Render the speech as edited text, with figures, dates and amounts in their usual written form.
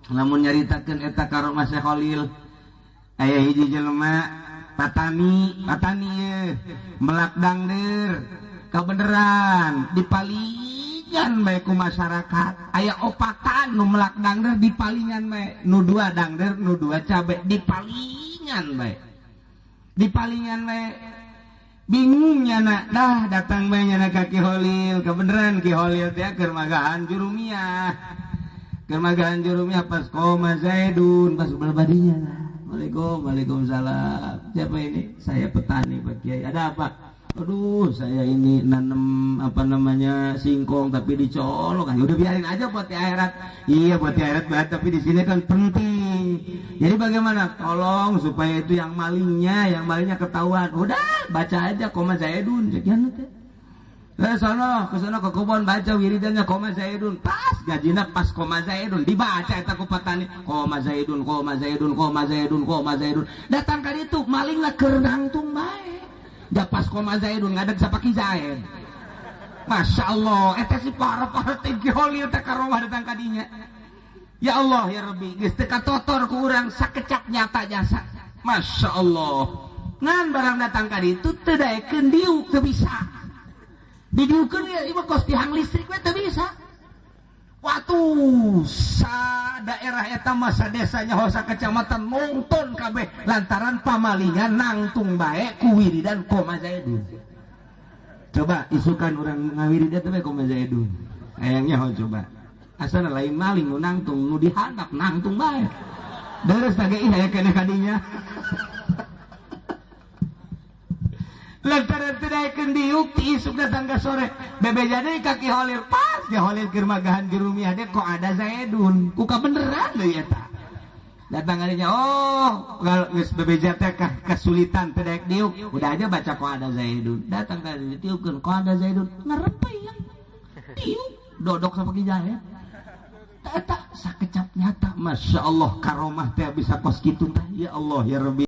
Lamun nyaritakeun eta karomah Syekh Khalil aya hiji jelema patani patani ye melak dangder kabeneran dipalingan bae ku masyarakat aya opatan nu melak dangder dipalingan bae nu dua dangder nu dua cabe dipalingan bae bingung nyana dah datang bae nyana ka Ki Holil kebeneran Ki Holil teh keur magahan jurumiah pas koma Zaidun pas berbadinya. Waalaikumsalam, waalaikumsalam. Siapa ini? Saya petani Pak Kiai. Ada apa? Aduh, saya ini nanem apa namanya singkong tapi dicolok. Ya udah biarin aja buat di akhirat. Iya buat di akhirat banget, tapi di sini kan penting. Jadi bagaimana? Tolong supaya itu yang malingnya ketahuan. Udah, baca aja koma Zaidun. Sekian teh. Sono, ke sono ke kebun baca wiridannya koma Zaidun. Pas gajina pas koma Zaidun dibaca eta ku petani koma Zaidun koma Zaidun koma Zaidun koma Zaidun. Datang ka ditu malingna keur nangtung bae. Da pas koma Zaidun ngadeg sapaki Zaid. Masya Allah, eta si para-para teh Ki Holil teh karomah datang ka dinya. Ya Allah ya Rabbi, geus teu katotor ku urang sakecap nyata jasa. Masya Allah. Ngan barang datang ka ditu teu daekeun diuk teu bisa. Didiukeun ya ieu kos tihang listrik we teu bisa. Watu sa daerah eta mah sa desanya hosa kecamatan nonton kabeh lantaran pamalingan nangtung bae ku wiridan koma Zaidun. Coba isukan urang ngawiridan teh koma Zaidun. Hayangnya ho coba. Asana lain maling nu nangtung nu dihandap nangtung bae. Deres tage ih aya keneh kadinya. Lantaran teu daekeun diuk ti isuk datang ka sore bebeja deui ka Ki Holil pas Ki Holil keur magahan jurumiah deh kok ada Zaidun ku kabeneran deui eta datang kadinya oh kalau geus bebeja teh kesulitan teu daek diuk udah aja baca kok ada Zaidun datang ka dieu ditiupkeun kok ada Zaidun ngarepeyang diuk dodok sama Ki Zaid eta sakecap nyata Masya Allah karomah teh bisa kos kitu teh ya Allah ya Rabbi.